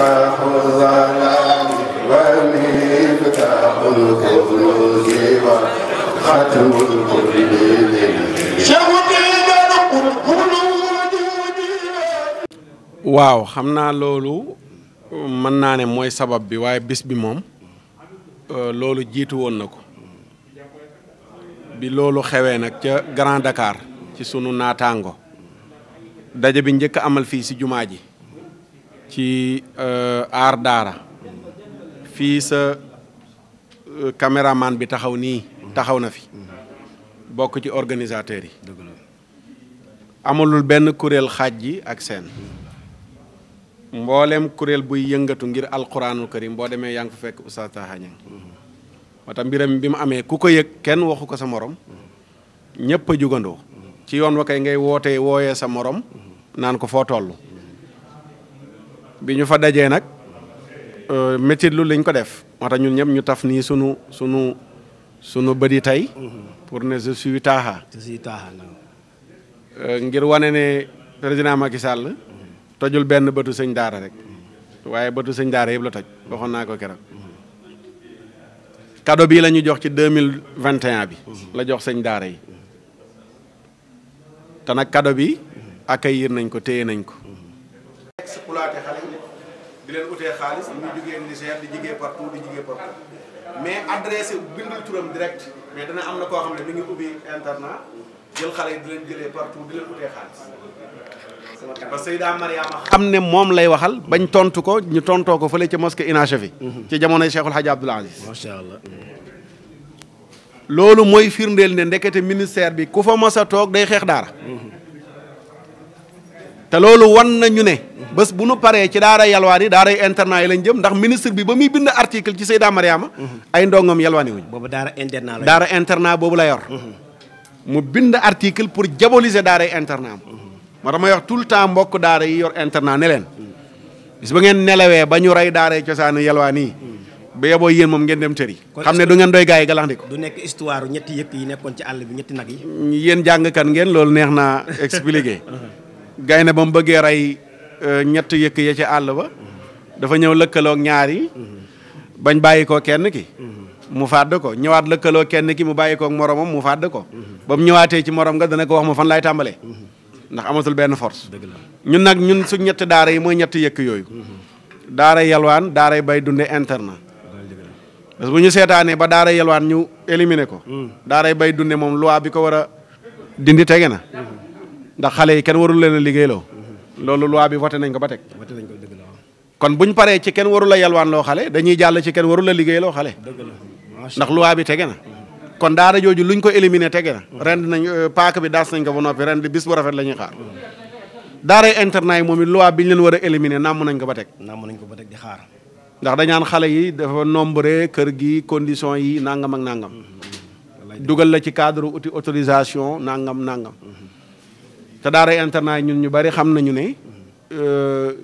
مصباح الظلام ومفتاح الكنوز وختم الكل waaw xam naa loolu mën naa ne mooy sabab bi waaye bis bi moom loolu jiitu woon na ko bi loolu xewee nag ca Grand Dakar ci sunu naataango daje bi njëkk amal fii si jumaa ji ci aar daara fii sa caméraman bi taxaw nii taxaw na fi bokk ci organisateurs yi amalul benn kuréel xaaj ji ak seen mboolem kuréel buy yëngatu ngir alquranul karim boo demee yaa ngi fa fekk Oustaz Taha Niang moo tax mbiram bi mu amee ku ko yëg kenn waxu ko sa morom ñëpp a jugandoo ci yoon wa kay ngay wooyee sa morom naan ko foo toll bi ñu fa dajee nag métit lu liñ ko def moo tax ñun ñëpp ñu taf nii sunu bëdi tey pour ne je suis Taha ngir wane ne président Macky Sall tojul benn bëtu sëñ daara rek waaye bëtu sëñ daara yëpp la toj waxoon naa ko keroog cadeau bii la ñu jox ci 2021 bi la jox sëñ daara yi te nag cadeau bi accueillir nañ ko téye nañ ko exploité xale yi di leen utee xaalis ñu jógee Niger di jigee partout mais adressé bindul turam direct mais dana am na koo xam ne mi ngi ubbi internat jël xale yi di leen jëlee partout di leen utee xaalis parce que Seyda Mariama xam ne moom lay waxal bañ tontu ko ñu tontoo ko fële ca mosquée inachevé ci jamonoy Cheikhul Hadji Abdoul Aziz macha allah loolu mooy firndeel ne ndekete ministère bi ku fa mos a toog day xeex daara te loolu wan nañu ne bés bu nu paree ci daara yalwaan yi daaray internat yi lañ jëm ndax ministre bi ba muy bind article ci Seyda Mariama ay ndongom yalwaani wuñ boobu daara internat boobu la yor mu bind article pour diaboliser daaray internat am moo tax may wax tout le temps mbokk daara yi yor internat ne leen bis ba ngeen nelawee ba ñu rey daaray cosaanu yalwaan yi ba yeboo yéen moom ngeen dem tëri xam ne du ngeen doy gars yi galax ndiko du nekk histoire ñetti yëkk yi nekkoon ci àll bi ñetti nag yi yéen jàngkat ngeen loolu neex naa expliqué gaynde ba mu bëggee rey ñett yëkk ya ci àll ba dafa ñëw lëkkaloog ñaar yi bañ bàyyi ko kenn ki mu fàdd ko ñëwaat lëkkaloo kenn ki mu bàyyi koog moromam mu fàdd ko ba mu ñëwaatee ci morom nga dana ko wax ma fan laay tàmbalee ndax amatul benn force ñun nag ñun su ñetti daara yi mooy ñetti yëkk yooyu daara yalwaan daara bay dunde internat parce que bu ñu seetaanee ba daara yalwaan ñu éliminer ko daara bay dunde moom loi bi ko war a dindi tege na ndax xale yi kenn warul leen a liggéeyloo loolu loi bi voté nañ ko ba teg kon buñ paree ci kenn warul a yalwaan loo xale dañuy jàll ci kenn warul a liggéeyloo xale ndax loi bi tege na kon daara jooju luñ ko éliminer tege na ren nañ paak bi daas nañ ko ba noppi ren di bis bu rafet la ñuy xaar daaray internat yi moom it loi bi ñu leen war a éliminer nàmm nañ ko ba teg di xaar ndax dañaan xale yi dafa nombre kër gi condition yi nangam ak nangam dugal la ci cadre outil autorisation nangam te daaray internat yi ñun ñu bari xam nañu ne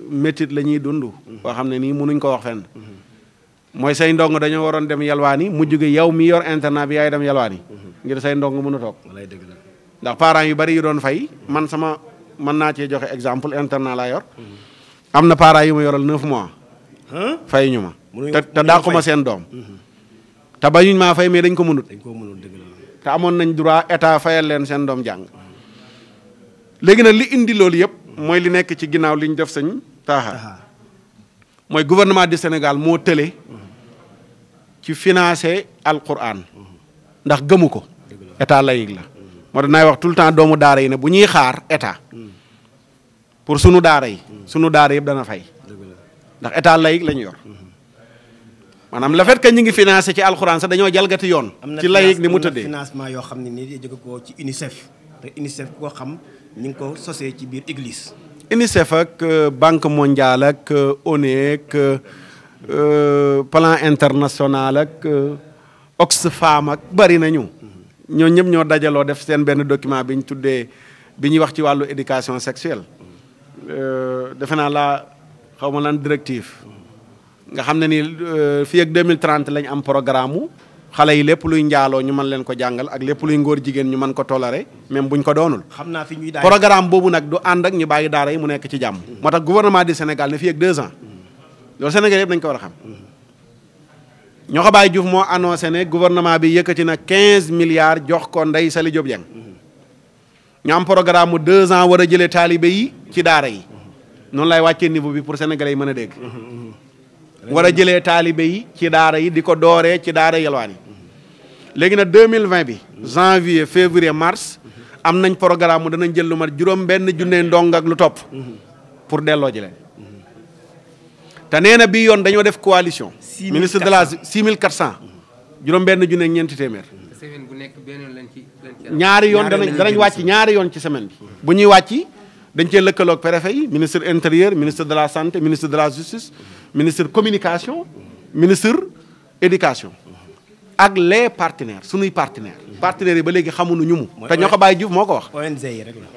métit la ñuy dund boo xam ne nii mënuñ ko wax fenn mooy say ndong dañoo waroon dem yalwaani mujj gi yow mi yor internat bi yaay dem yalwaani ngir say ndong mën a toog ndax parents yu bari yu doon fay mën naa cee joxe exemple internat laa yor am na parents yu ma yoral 9 mois fay ñu ma te dàqu ma seen doom te bañuñ maa fay mais dañ ko mënut te amoon nañ droit état fayal leen seen doom jàng léegi nag li indi loolu yëpp mooy li nekk ci ginnaaw li ñu def sëñ Taha mooy gouvernement du Sénégal moo tële ci financé alquran ndax gëmu ko état laïque la moo tax naay wax tout le temps doomu daara yi ne bu ñuy xaar état pour sunu daara yëpp dana fay ndax état laïque la ñu yor maanaam le fait que ñu ngi financé ci alquran sax dañoo jalgati yoon ci laïque ni mu tëddee financement yoo xam ne nii jóge ko ci UNICEF te UNICEF koo xam ñu ngi ko sosee ci biir église UNICEF ak banque mondiale ak ONU ak plan international ak Oxfam ak bari nañu ñoo ñëpp ñoo dajaloo def seen benn document bi ñu tuddee bi ñuy wax ci wàllu éducation sexuelle defe naa la xaw ma lan directive nga xam ne ni fii ak 2030 lañ am programme mu xale yi lépp luy njaaloo ñu mën leen ko jàngal ak lépp luy ngóor jigéen ñu mën ko toléré même buñ ko doonul. xam naa fi ñuy programme boobu nag du ànd ak ñu bàyyi daara yi mu nekk ci jàmm. moo tax gouvernement du Sénégal ne fii ak 2 ans loolu Sénégal yëpp dañ ko war a xam. Ñoxo Baye Diouf moo annoncé ne gouvernement bi yëkkati na 15 milliards jox ko Ndeye Saly Diop Dieng. ñu am programme mu 2 ans war a jëlee taalibe yi ci daara yi. noonu lay wàccee niveau bi pour sénégalais yi mën a dégg. war a jëlee taalibe yi ci daara yi di ko dooree ci daara yelwaan yi. léegi nag 2020 bi. janvier février mars. am nañ programme mu danañ jël lu mat juróom-benn junne ndong ak lu topp. pour delloo ji leen. te nee na bii yoon dañoo def coalition. ministre de la 6400. juróom-benn junne ak ñeenti téeméer. semaine bu nekk benn yoon lañ ci. ñaari yoon danañ wàcc ñaari yoon ci semaine bi. bu ñuy wàcc dañ cee lëkkaloog préfet yi ministre intérieur ministre de la santé ministre de la justice ministre communication ministre éducation. ak les partenaires sunuy partenaires. partenaires yi ba léegi xamuñu ñu mu. te ñoo ko Baye Diouf moo ko wax. ONG yi rek la.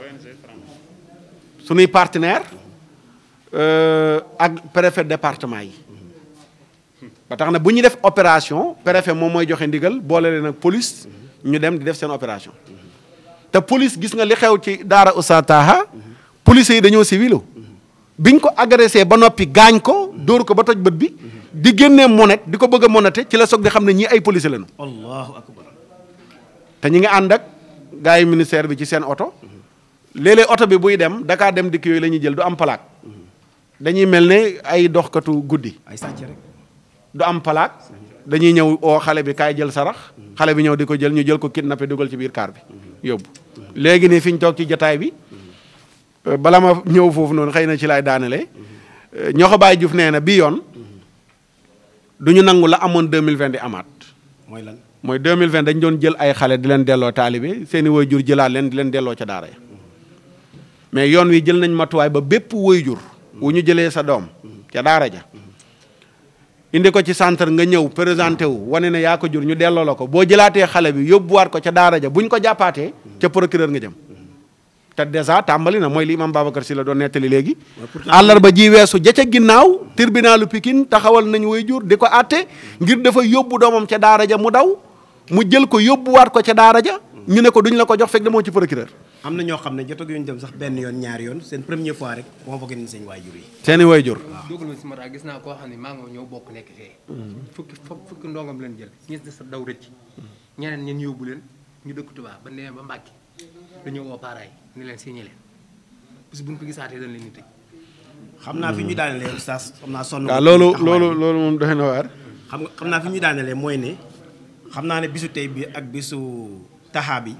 sunuy partenaires ak préfet département yi. ba tax na bu ñu def opération préfet moom mooy joxe ndigal boole leen ak police ñu dem di def seen opération. te police gis nga li xew ci daara Oustaz Taha. police yi dañoo civilu biñ ko agressé ba noppi gaañ ko dóor ko ba toj bët bi. di génnee monette di ko bëgg a monété ci la soog di xam ne ñii ay policier lañu. allahu akbar. te ñi ngi ànd ak gars yi ministère bi ci seen oto. léeg-léeg oto bi buy dem Dakar dem dikk yooyu la ñuy jël du am plaque. dañuy mel ne ay doxkatu guddi. ay sàcc rek. du am plaque. dañuy ñëw oo xale bi kaay jël sarax. xale bi ñëw di ko jël ñu jël ko kidnappé dugal ci biir car bi. yóbbu léegi nii fi ñu toog ci jotaay bi bala ma ñëw foofu noonu xëy na ci laay daanale. Ñoxo Baye Diouf nee na bii yoon. du ñu nangu la amoon 2020 di amaat. mooy lan mooy 2020 dañ doon jël ay xale di leen delloo taalibe seeni waajur jëlaat leen di leen delloo ca daara ya mais yoon wi jël nañ matuwaay ba bépp waajur wu ñu jëlee sa doom ca daara ja indi ko ci centre nga ñëw présenté wu wane ne yaa ko jur ñu delloo la ko boo jëlaatee xale bi yóbbuwaat ko ca daara ja buñ ko jàppaatee ca procureur nga jëm. te dèjà tàmbali na mooy li imam Babacar Sy la doon nettali léegi. àllarba ji weesu ja ca ginnaaw. tribunalu Pikine taxawal nañ waajur di ko àtte ngir dafa yóbbu doomam ca daara ja mu daw mu jël ko yóbbuwaat ko ca daara ja ñu ne ko duñ la ko jox fekk demoo ci procureur. am na ñoo xam ne jotaguñu dem sax benn yoon ñaari yoon seen première fois rek convoqué nañ seen waajur yi. seeni waajur. waaw dugg na si mara gis naa koo xam ne maa ngi ñëw bokk nekk fee. fukki ndongam leen jël ñi des sa daw rëcc ñeneen ñeen yóbbu leen ñu dëkk Tuubaa ba nee ba Mbàkke dañoo woo parents yi ni leen signé leen bis buñ ko gisaatee dañ leen di tëj. xam naa fi ñu daanelee oustaz xam naa sonn. waaw loolu moom doy na waar. xam naa fi ñu daanelee mooy ne xam naa ne bisu tey bi ak bisu Taha bi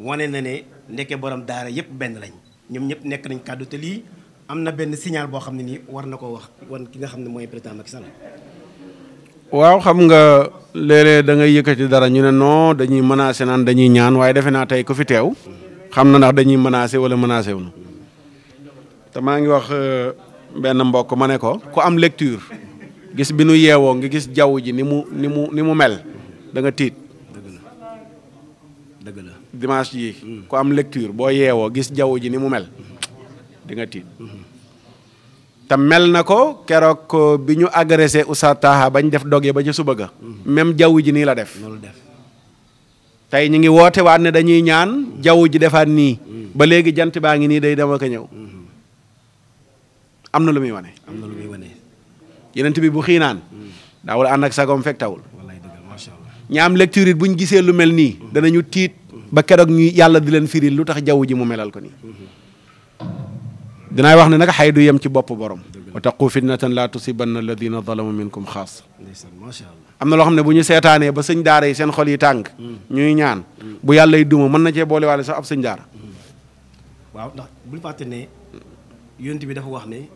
wane na ne ndeke borom daara yëpp benn lañ ñoom ñëpp nekk nañ kàddu te lii am na benn signal boo xam ne nii war na ko wax wan ki nga xam ne mooy président Macky Sall. waaw xam nga léeg-léeg da ngay yëkkati dara ñu ne non dañuy menacé naan dañuy ñaan waaye defe naa tey ku fi teew xam na ndax dañuy menacé wala menacé wuñu te maa ngi wax benn mbokk ma ne ko ku am lecture gis bi nu yeewoo nga gis jaww ji ni mu mel da nga tiit. dëgg la dimanche yi ku am lecture boo yeewoo gis jaww ji ni mu mel di nga tiit. te mel na ko keroog bi ñu agressé Oustaz Taha bañ def doge ba ca suba ga même jaww ji nii la def. tey ñu ngi woote waat ne dañuy ñaan jaww ji defaat nii. ba léegi jant baa ngi nii day dem ak a ñëw. am na lu muy wane. am na lu muy wane. yenent bi bu xiinaan. daawul ànd ak sagom fekk tawul. wallaay dëgg macha allah. ñi am lecture it bu ñu gisee lu mel nii. danañu tiit ba keroog ñu yàlla di leen firil lu tax jaww ji mu melal ko nii. dinaay wax ne nag xay du yem ci bopp borom. wa taqu fitnatan la tusibanna alladina zalamu minkum xaas. macha allah. am na loo xam ne bu ñu seetaanee ba sëñ daara yi seen xol yi tàng. ñuy ñaan bu yàlla y duma mën na cee boole waale sax ab sëñ daara. waaw ndax bul fàtte ne yonent bi dafa wax ne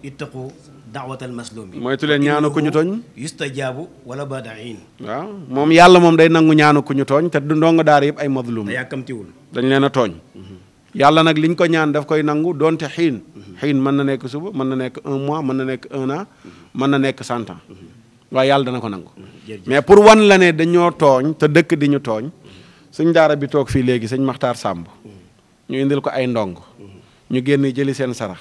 ittaqu da'watal maslum bi. moytu leen ñaanu ku ñu tooñ. yustajaabu wala badain. waaw moom yàlla moom day nangu ñaanu ku ñu tooñ te du ndongo daara yëpp ay mazlum. te yàkkamtiwul. dañ leen a tooñ. yàlla nag liñ ko ñaan daf koy nangu donte xiin. xiin mën na nekk suba mën na nekk 1 mois mën na nekk 1 an mën na nekk 100 ans waaye yàlla dana ko nangu. mais pour wan la ne dañoo tooñ te dëkk di ñu tooñ suñ daara bi toog fii léegi sëñ Makhtar Samb ñu indil ko ay ndong ñu génn jëli seen sarax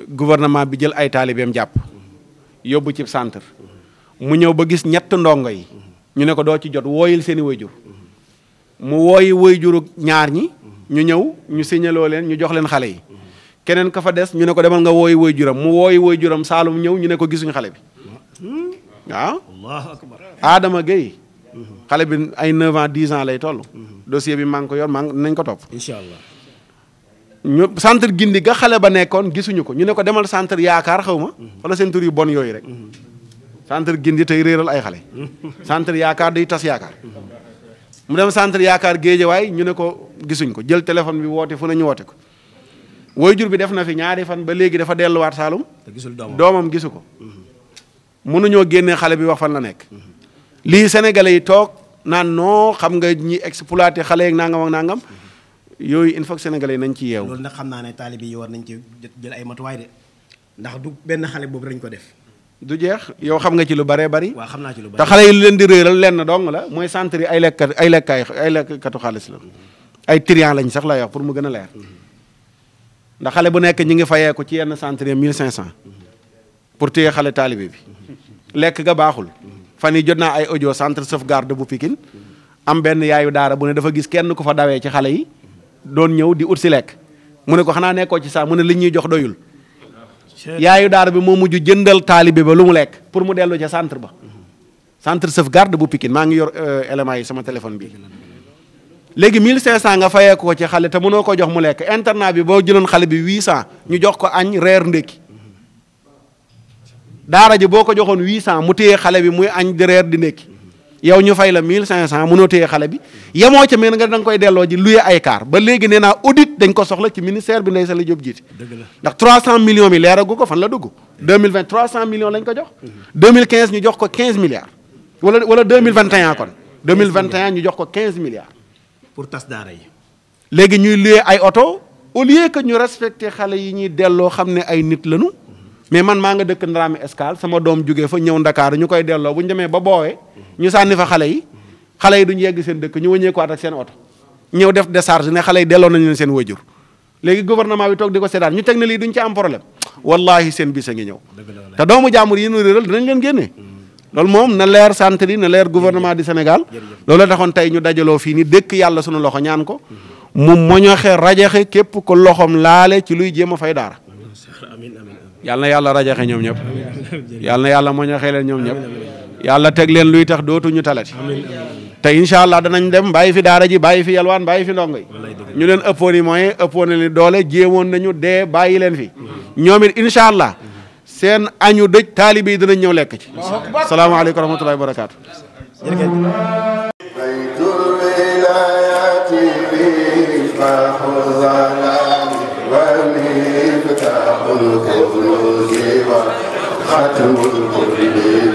gouvernement bi jël ay taalibeem jàpp yóbbu ci centre mu ñëw ba gis ñett ndongo yi ñu ne ko doo ci jot wooyil seeni wayjur mu wooyi wayjuru ñaar ñi ñu ñëw ñu signaloo leen ñu jox leen xale yi keneen ka fa des ñu ne ko demal nga wooyi woy juram mu wooyi woy juram Saalum ñëw ñu ne ko gisuñu xale bi waaw allahu akbar Adama Gueye xale bi ay 9 ans 10 ans lay toll dossier bi maa ngi ko yor nañ ko topp incha allah ñu centre gindi ga xale ba nekkoon gisuñu ko ñu ne ko demal centre yaakaar xaw ma wala seen tur yu bon yooyu rek centre gindi tey réeral ay xale centre yaakaar day tas yaakaar mu dem centre yaakaar Géejawaay ñu ne ko gisuñ ko jël téléphone bi woote fu nañu woote ko waajur bi def na fi ñaari fan ba léegi dafa delluwaat Saalum te gisul doomam gisu ko mënuñoo génnee xale bi wax fan la nekk lii sénégalais yi toog naan non xam nga ñi exploité xale yeeg nangam ak nangam yooyu il faut que sénégalais yi nañ ci yeewu loolu nag xam naa ne taalibe yi war nañ ci jël ay matuwaay de ndax du benn xale boobu lañ ko def du jeex yow xam nga ci lu bëree bëri waaw xam naa ci lu bari te xale yi lu leen di réeral lenn dong la mooy centre yi ay lekkatu xaalis la ay trian lañ sax lay wax pour mu gën a leer ndax xale bu nekk ñi ngi fayee ko ci yenn centre yi 1500 pour téye xale taalibe bi lekk ga baaxul fan yi jot naa ay audio centre sauvegarde bu Pikine am benn yaayu daara bu ne dafa gis kenn ku fa dawee ci xale yi doon ñëw di ut si lekk mu ne ko xanaa nekkoo ci saa mu ne li ñuy jox doyul yaayu daara bi moo mujj jëndal taalibe ba lu mu lekk pour mu dellu ca centre ba centre sauvegarde bu Pikine maa ngi yor éléments yi sama téléphone bi léegi 1500 nga fayee ko ci xale te mënoo ko jox mu lekk internat bi boo jëloon xale bi 800 ñu jox ko añ reer ndékki daara ji boo ko joxoon 800 mu téye xale bi muy añ di reer di ndékki yow ñu fay la 1500 mënoo téye xale bi yemoo ca mel nga da nga koy delloo ji luye ay car ba léegi nee naa audit dañ ko soxla ci ministère bi Ndeye Saly Diop jiite ndax 300 millions mi leeragu ko fan la dugg 2020 300 millions lañ ko jox 2015 ñu jox ko 15 milliards wala 2021 kon 2021 ñu jox ko 15 milliards pour tas daara yi léegi ñuy luye ay oto au lieu que ñu respecté xale yi ñuy delloo xam ne ay nit lañu mais man maa nga dëkk Ndramé Escale sama doom jógee fa ñëw Ndakaaru ñu koy delloo bu ñu demee ba boowee ñu sànni fa xale yi duñu yegg seen dëkk ñu wëññeekuwaat ak seen oto ñëw def décharge ne xale yi delloo nañu leen seen wajur léegi gouvernement bi toog di ko seetaan ñu teg ne lii duñ ci am problème wallahi seen bis a ngi ñëw te doomu jàmbur yi ñu réeral dinañ leen génnee loolu moom na leer centre yi na leer gouvernement du Sénégal loolu taxoon tey ñu dajaloo fii ni dëkk yàlla sunu loxo ñaan ko mu moñoxe rajaxe képp ko loxom laale ci luy jéem a fay daara yàlla na yàlla rajaxe ñoom ñëpp yàlla na yàlla moñoxe leen ñoom ñëpp yàlla teg leen luy tax dootuñu talati te incha allah danañ dem bàyyi fi daara ji bàyyi fi yalwaan bàyyi fi ndongo yi ñu leen ëppoon yi moyen ëppoon leen doole jéemoon nañu dee bàyyi leen fi ñoom it incha allah seen añu dëj taalibe yi dinañ ñëw lekk ci salaamaaleykum wa rahmatullahi wa barakaatu ختم القرآن